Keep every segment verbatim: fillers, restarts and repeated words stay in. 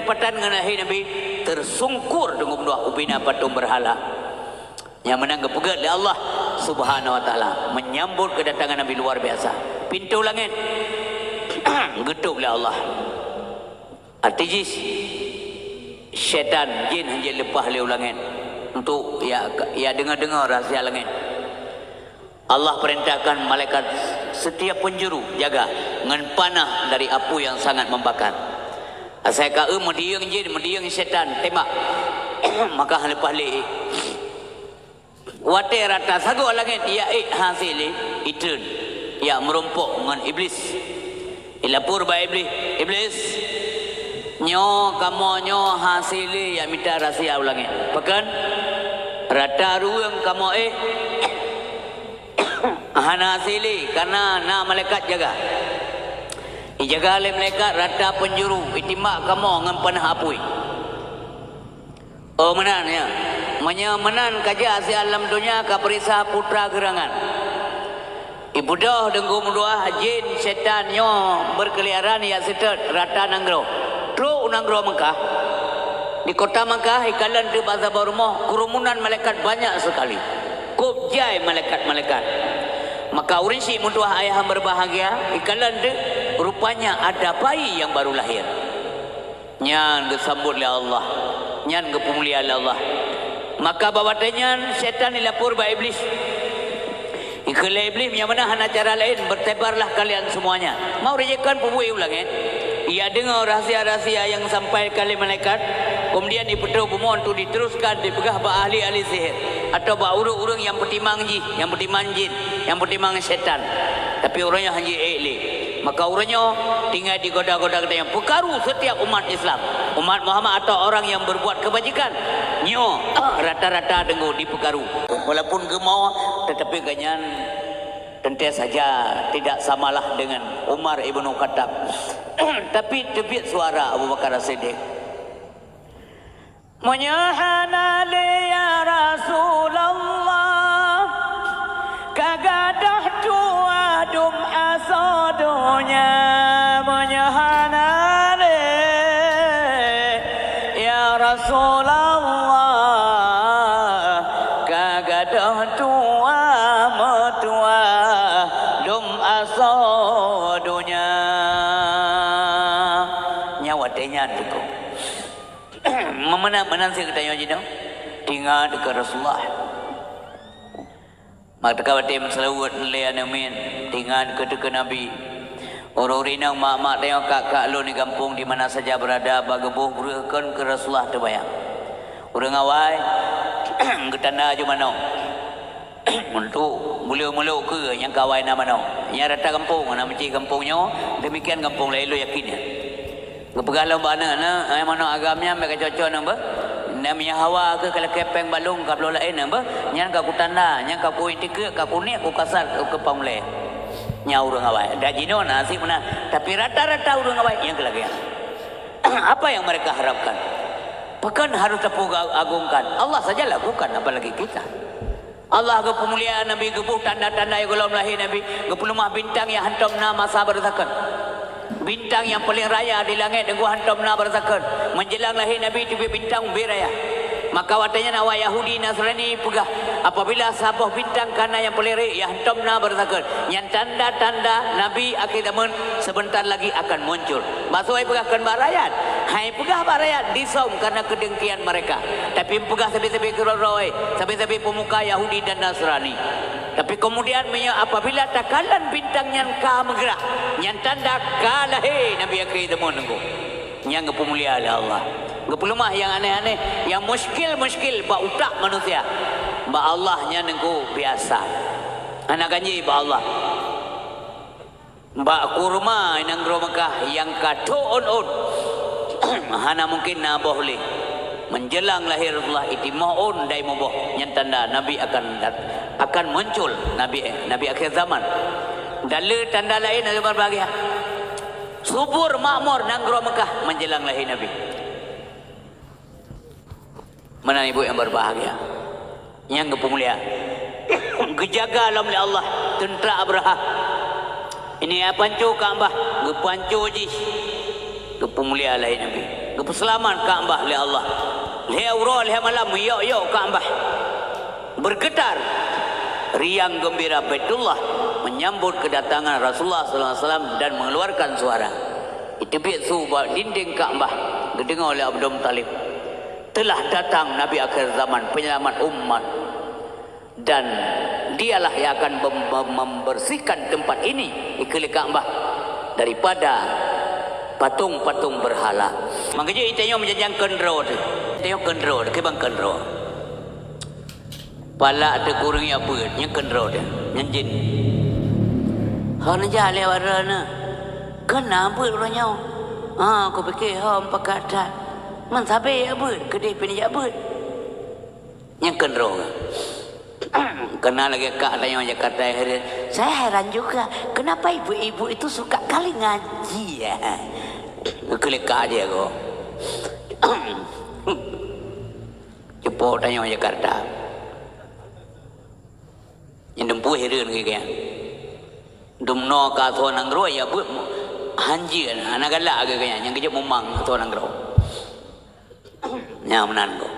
Patan ngon lahé Nabi, teusungkur deungon dua ubina patong beurhala. Nyang meunan geupeugét lé Allah Subhanahu wa Taala menyambut keudatangan Nabi luar biasa. Pintoe langét geutôb lé Allah. Arti jih, syaitan, jin hanjeuet leupah lé u langét untuk ya, ya deungoe-deungoe rahsia langét. Allah perintahkan malaikat setiap penjuru jaga ngon panah dari api yang sangat membakar. Asai ka eu meudieng jin, meudieng syaitan, tembak. Maka leupah lé. Watée rata sagoe langét, ya ék hase lé, itreun, ya meurumpok ngon Iblis. Ilapor bak Iblis, "Iblis, nyoe kamoe nyoe hase lé ya mita rahsia u langét. Pakon? Rata ruweueng kamoe ék hana hase lé, kareuna na malaikat jaga. Ijaga lé malaikat rata penjuru, itimbak kamoe ngon panah apui." Oh meunan ya. Meunyoe meunan ka jak siat lam donya ka peuriksa putra geurangan. Ibeudôh deungon dua jin syaitan nyoe beurkeuliaran jak seutôt rata nanggroe. Trok u nanggroe Meukah. Di kota Meukah ikalon teuk bak saboh rumoh, keurumunan malaikat banyak sekali. Kôb jai malaikat-malaikat. Maka ureuëng syiek meutuwah ayah beurbahagia, ikalon teuk rupanya ada bayi yang baru lahir. Nyan geusambot lé Allah, nyan geupeumulia lé Allah. Maka bak watée nyan syaitan ilapor bak Iblis. Ikheun lé Iblis, "Meunyoe meunan hana cara laén, bertebarlah kalian semuanya." Mau rejekkan peubuet u langét, ia deungoe rahsia-rahsia nyang sampaikan lé malaikat, kemudian ipeutrok bumoe untuk diteruskan dipeugah bak ahli-ahli sihir atau bak ureuëng-ureuëng nyang peutimang jih, nyang peutimang jin, nyang peutimang syaitan. Tapi ureuëng nyan hana jiék lé. Maka uroe nyoe tinggai digoda-goda geutanyoe peukaru setiap umat Islam, umat Muhammad atau orang yang berbuat kebajikan. Nyoe rata-rata deungoe dipeukaru. Walaupun geumoe, tetapi gobnyan tentu saja tidak samalah dengan Umar ibnu Khattab. Tapi teubiet suara Abu Bakar As-Siddiq. Meunyoe hana lé ya Rasulullah, ka gadôh tuha dum asoe donya. Meunyoe hana lé ya Rasulullah, ka gadôh tuha meutuha dum asoe donya. Nyan watée nyan teungku. Meumeunan-meunan siat geutanyoe jinoe, tingat keu Rasulullah. Maka watée meuseulaweuet lé aneuk miet, tingat keu teuka Nabi. Ureuëng-ureuëng inong mak-mak tanyoe kak-kak lôn di gampông di mana saja berada, bak geuboh breueh kon keu Rasulullah teubayang. Ureuëng awai geutanda aju manok. Untuk meuleuek-meuleuek keue nyang ka awai na manok. Nyang rata gampông, na meucit gampông nyoe, demikian gampông laén lôn yakin nyan. Geupeugah lom bak aneuk, "Aneuk, hai manok agam nyan bèk kacocok nyan beuh. Nyan meunyo hawa keuh ka lakée péng bak lôn ka bloe laén nyan beuh. Nyan ka kutanda, nyan ka kuitikeuek, ka kuniek, kukasat keu pangulée." Nyan ureuëng awai. Dan jinoe na sik meunan. Tapi rata-rata ureuëng awai nyang keu lagée nyan. Apa yang mereka harapkan? Pakon harus tapeuagongkan? Allah saja lakukan, apalagi kita. Allah geupeumulia Nabi, geuboh tanda-tanda nyang gohlom lahé Nabi, geupeuleumah bintang nyang hantom na masa beureusakon. Bintang nyang paleng raya di langét teungku hantom na beureusakon. Meunjelang lahé Nabi teubiet bintang ubé raya. Maka watée nyan awak Yahudi Nasrani peugah, apabila saboh bintang ka na nyang paleng rayeuk nyang hantom na beureusakon, nyan tanda-tanda Nabi akhé zaman sebentar lagi akan muncul. Maksud hai peugah kon bak rakyat? Hai peugah bak rakyat disom karena kedengkian mereka. Tapi peugah sabe-sabe keudroe-droe, sabe-sabe peumuka Yahudi dan Nasrani. Tapi kemudian meunyoe apabila takalon bintang nyan ka meugerak, nyan tanda ka lahé Nabi akhé zaman teungku. Nyang geupeumulia lé Allah. Geupeuleumah nyang aneh-aneh, nyang muskil-muskil bak utak manusia. Bak Allah nyan teungku biasa. Hana ganjé bak Allah. Bak kurma nanggroe Meukah nyang ka tho ôn-ôn. Hana mungkin na boh lé. Meunjelang lahé Rasulullah itimoh ôn dai muboh, nyan tanda Nabi akan dat-, akan muncul, Nabi, Nabi akhé zaman. Dan le tanda laén, aneuk miet nyang berbahagia. Subur makmur nanggroe Meukah meunjelang lahé Nabi. Meunan ibu nyang berbahagia, nyang geupeumulia. Geujaga lom lé Allah teuntra Abrahah. Ini ya panco Ka'bah, geupanco jih. Geupeumulia lahé Nabi. Geupeuseulamat Ka'bah lé Allah. Lhée uroe lhée malam meuyok-yok Ka'bah. Bergetar riang geumbira Baitullah menyambut kedatangan Rasulullah sallallahu alaihi wasallam dan mengeluarkan suara. Iteubiet su bak dinding Ka'bah, geudeungoe lé Abdul Muthalib, "Telah datang Nabi akhir zaman, penyelamat umat. Dan dialah yang akan mem-, mem-, membersihkan tempat ini," ikheun lé Ka'bah, "daripada patung-patung berhala." Maka jih tanyoe meujanjang keu droe teuh. Tanyoe keu droe teuh, kiban keu droe. Palak teuh kureueng jak beuet, nyan keu droe teuh, nyan jén. Hana jak lé wara na. Keu na beuet uroe nyoe. Ha, kupike hom pakat that. Man sabe jak beuet, keudeh pih jak beuet. Nyan keu droe. Keu na lagée kak tanyoe Jakarta yang heran. Saya heran juga, kenapa ibu-ibu itu suka kali ngaji, ya? Keu lé kak jih ko. Cupo tanyoe Jakarta. Nyan dumpeue heran keu gobnyan. Dumnoe ka asoe nanggroe ya beuet hanjeuet, hana galak keu gobnyan, nyang geujok mumang asoe nanggroe. Nyan meunan ko.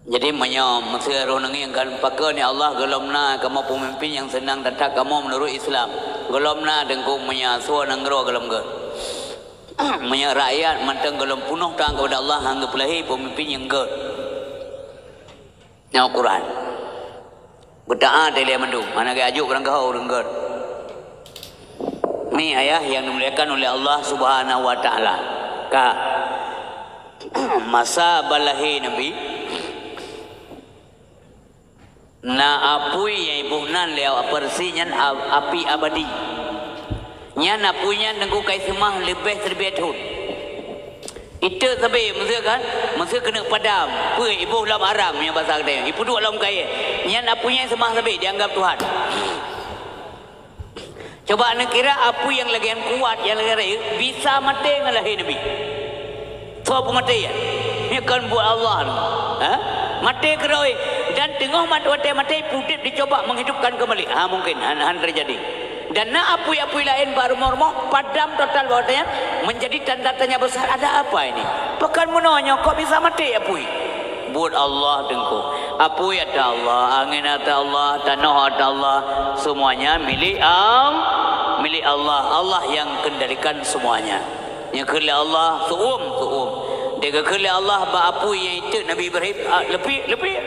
Jadi, meunyoe meuseuti roh neungieng kan, pakon ya Allah, gohlom na kamoe peumimpin nyang seunang that-that kamoe meunurot Islam. Gohlom na teungku meunyoe asoe nanggroe gohlom gét. Meunyoe rakyat mantong gohlom peunoh taat keupada Allah, han geupeulahé peumimpin nyang gét. Nyoe Quran. Beutaát ilée mandum, hana geuajuk barangkaho ureuëng gét. Mi ayah yang dimuliakan oleh Allah Subhanahu wa Taala. Ka masa balahé Nabi, na apui nyang iboh nan lé awak Parsi nyan a-, api abadi. Nyan apui nyan teungku kai seumah leubeh siribée thon. Iteuk sabe, meuseu kan? Meuseu keuneuk padam, peue iboh lam arang meunyoe basa geutanyoe. Ipeuduek lam kayée. Nyan apui nyan seumah sabe dianggap Tuhan. Coba neukira apui nyang lagée nyan kuat, nyang lagée rayeuk, bisa maté ngon lahé Nabi. Soe peumaté nyan? Nyan kon buet Allah nyoe. Ha? Maté keudroe. Dan teungoh mat-, watée maté, peuudeb dicoba menghidupkan kembali. Ha, mungkin. Han, han teujadi. Dan na apui-apui laén bak rumoh-rumoh, padam total bak watée nyan, menjadi tanda tanya besar, ada apa ini? Pakon meunoe nyoe, kok bisa maté apui? Buet Allah teungku. Apui ata Allah, angén ata Allah, tanoh ata Allah, semuanya milik Al-, milik Allah. Allah yang kendalikan semuanya. Nyang kheun lé Allah, seuuem, seuuem. Dia geukheun lé Allah bak apui nyang iteuk Nabi Ibrahim, ah, leupie, leupie.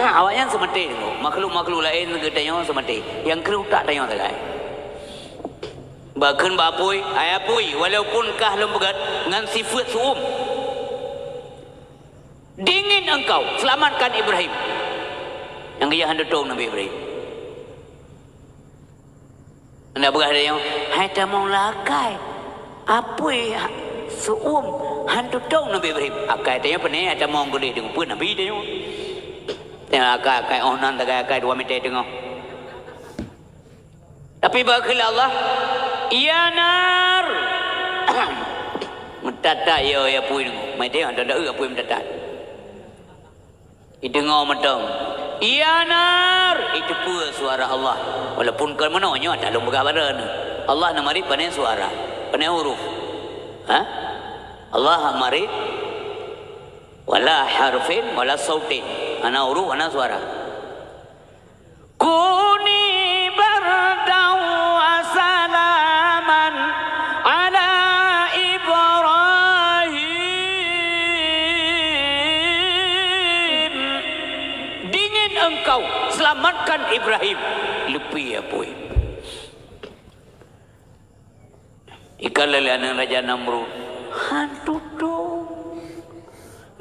Awaknyan seumaté teungku. Makhluk-makhluk laén geutanyoe seumaté. Nyang kreueh utak tanyoe sagai. Bak kheun bak apui, "Hai apui, walaupun kah lôn peugét ngon sifeuet seuuem, dingin engkau, selamatkan Ibrahim." Nyang geujak han tutong Nabi Ibrahim. Anda peugah lé nyoe, "Hai tamong lakai, apui ha-, seuuem han tutong Nabi Ibrahim." Akai tanyoe pane, hai tamong geudeh deungon peue Nabi tanyoe. Tanyoe akai, akai oh nan tagai akai dua meter teungoh. Tapi bak kheun lé Allah, "Ya nar." Meutatat yo, ya apui deungoe. Mai teuh, ada-ada apui meutatat. Ideungoe mantong, "Ya nar!" Iteupeue suara Allah. Walaupun kon meunoe nyoe, ata lôn peugah badan. Allah na marit pane suara, pane huruf. Ha? Allah marit wala harfin wala sautin. Hana huruf, hana suara. Kuni bardan wa salaman ala Ibrahim. Dingin engkau, selamatkan Ibrahim. Leupie apui. Ikalon lé aneuëk Raja Namrud. Han tutong.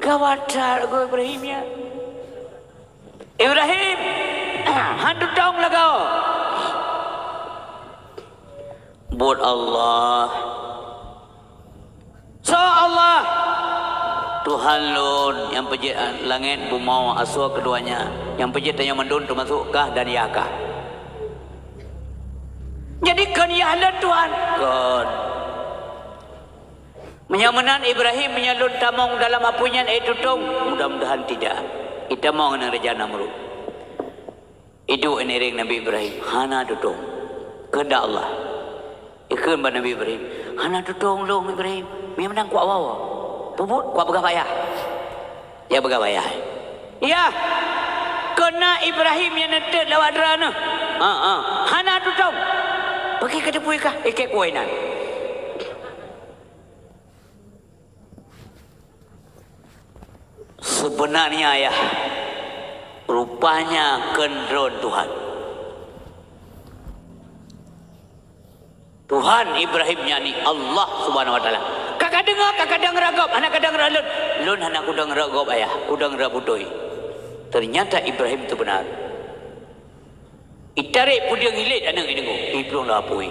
Gawat that lagoe Ibrahim nyan. Ibrahim, han tutong lagoe. Buet Allah. Soe Allah? Tuhan lôn nyang peujeuet langét, bumoe, asoe keuduanya, nyang peujeuet tanyoe mandum teumasok kah dan yah kah. Jadi kon yah lôn Tuhan? Kon. Meunyoe meunan Ibrahim, meunyoe lôn tamong dalam apui nyan, eh, tutong? Mudah-mudahan tidak. Itamong ngon Raja Namrud. Iduek ngiring Nabi Ibrahim, hana tutong. Keuheundak Allah. Ikheun bak Nabi Ibrahim, "Hana tutông lôn Ibrahim. Mie meunan kuak woe. Peubuet kuak peugah bak yah." Ya peugah bak yah. "Yah, kon na Ibrahim nyang neuteuet lawat droeneuh." "Ha, ha." "Hana tutông. Pakri ka teupue kah?" "Ikét kuwoe inan." Sebenarnya, yah, rupanya kon droen Tuhan. Tuhan Ibrahim, yakni Allah Subhanahu wa Taala. Ka kadeungoe, ka kadeungoe rot gob, hana kadeungoe rot lôn. Lôn hana kudeungoe rot gob, ayah, kudeungoe rot beutôi. Ternyata Ibrahim tu benar. Itarek peudeueng ilét aneuk i deungoe, iplueng lam apui.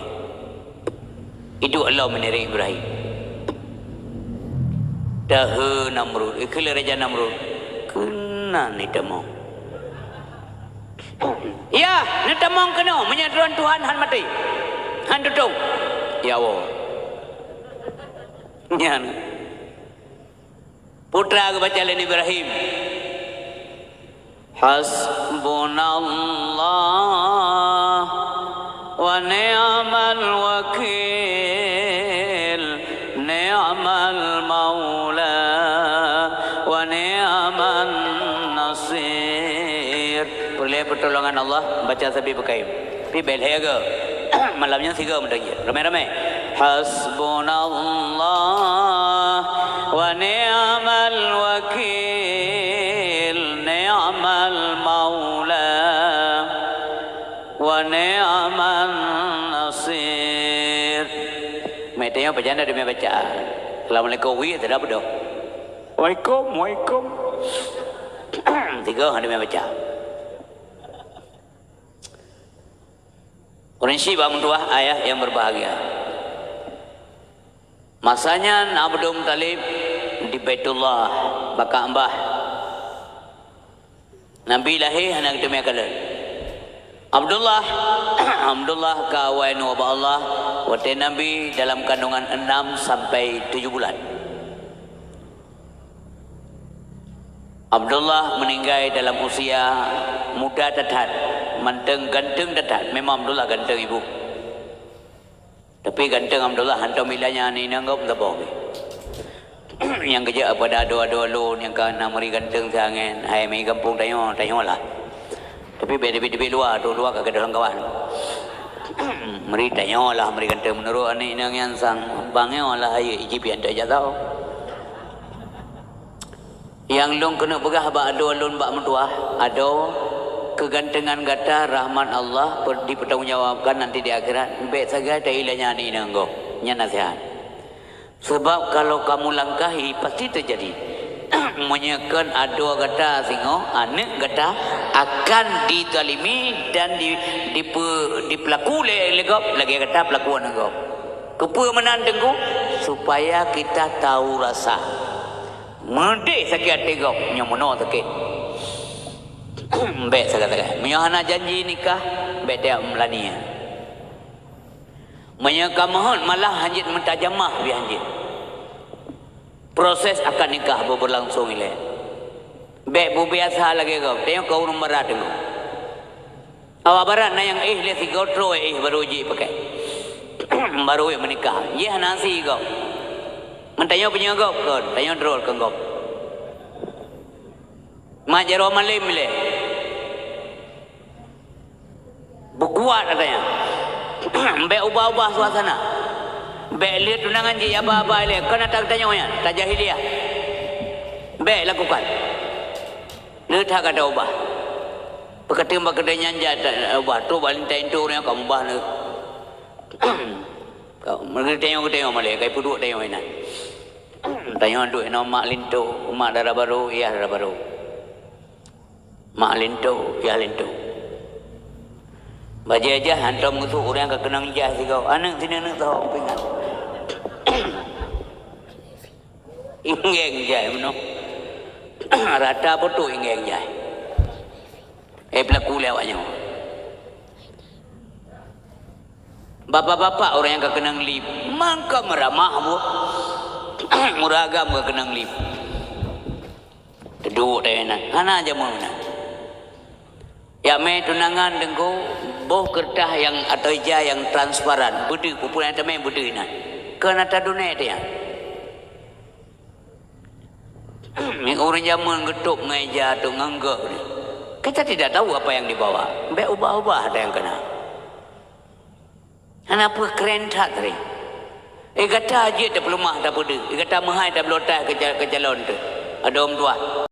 Iduek lom i neurek Ibrahim. Dahé Namrud, ikheun lé Raja Namrud, "Keunan itamong." "Yah, neutamong keunoe, meunyoe droen Tuhan hán maté, hán tutông." Ya Allah. Nyan. Peue geubaca lé Ibrahim, "Hasbunallah wa ni'mal wakil, ni'mal maula wa ni'man nasir." Peureulée peutulongan Allah, baca sabé beukayém. Tapi bék lhée goe. Malam nyoe sigoe meuteujeuet. Ramé-ramé. Hasbunallah wa ni'mal wakil, ni'mal maula wa ni'man nasir. Meuteunyoe pajan dah demi bacaan. Assalamualaikum, wi, tidak bedoh. Waalaikum, waalaikum. Tiga hana demi baca. Ureuëng syiek bak meutuwah ayah yang berbahagia. Masa nyan Abdul Muthalib di Baitullah, bak Ka'bah. Nabi lahé hana geuteumé kalon. Abdullah, Abdullah ka awai nyoe bak Allah, watée Nabi dalam kandungan enam sampai tujuh bulan. Abdullah meuninggai dalam usia muda that-that, mantong ganteng that-that. Memang Abdullah ganteng ibu. Tapi ganteng Abdullah hantom ilanya aneuk inong gob saboh pih. Nyang geujak pada adoe-adoe lôn nyang ka na meuri ganteng siangén, hai mi gampông tanyoe, tanyoe lah. Tapi bék teubiet-teubiet luwa, tu luwa ka keudroe lam kawan. Meuri tanyoe lah, meuri ganteng meunurot aneuk inong nyan sang bang nyoe lah, hai iji pian tajak tau. Nyang lôn keuneuk peugah bak adoe lôn bak meutuwah, adoe, keugantengan gata rahmat Allah per-, dipeutanggung jawabkan nanti di akhirat, bék sagai tailanya aneuk inong gob. Nyan naseuhat. Sebab kalau kamu langkahi, pasti teujadi. Meunyoe kon adoe gata singoh, aneuk gata akan dizalimi dan di-, dipe-, dipeulaku lé, lé gob lagée gata peulaku aneuk gob. Keupeue meunan Teungku? Supaya kita tahu rasa. Meudeh sakét até gob, nyoe meunoe sakét. Bék sagai-sagai. Meunyoe hana janji nikah, bék tajak meulani. Meunyoe ka meuheuet malah hanjeuet meutajamah pih hanjeuet. Proses akad nikah beu-, beulangsong ilée. Bék beubiasa lagée gob, tanyoe ka ureuëng barat Teungku. Awak barat na nyang éh lé sigoe troe éh barô jih pakai. Barô éh meunikah. Jih hana si gob. Meutanyoe peunyoe gob kon, tanyoe droe kon gob. Mat jaroe malém ilée. Beukuat ata nyan. Bék ubah-ubah suasana. Bék lé tunangan jih aba-aba ilée. Kon ata geutanyoe nyan, ata jahiliah. Bék lakukan. Lé that gata ubah. Peukateung bak keude nyan jak ta-, ubah. Trok bak lintai intu ureuëng ka mubah lé. Ka, meunyoe tanyoe geutanyoe malée, ka ipeuduek tanyoe inan. Tanyoe duek inoe mak linto, mak dara barô, yah dara barô. Mak linto, yah linto. Bajée jah hantom geusuk ureuëng ka keunong jah sigoe. Aneuk sineuk-neuk soe pingan. Inggeng jai meunoe. Rata putôh inggeng jai. Eh, peulaku lé awak nyoe. Bapak-bapak ureuëng nyang ka keunong lip, mangka meuramah buet. Ureuëng agam ka keunong lip. Teuduek deh nan. Hana jameun nan. Jak mé tunangan Teungku, boh keureutah nyang atau ija nyang transparan, beudeuh, peue-peue nyang tamé beudeuh inan. Keu na tadunét dia. Ureuëng jameun geutôb ngon ija tu ngon gok ni. Kita tidak tahu apa yang dibawa. Bèk ubah-ubah ada yang kena. Hana peue keren that tadi. Eh gata jeuet tapeuleumah tapeudeuh. Eh gata meuhai tabloe tai keu ca-, keu calon tu. Adom tuah.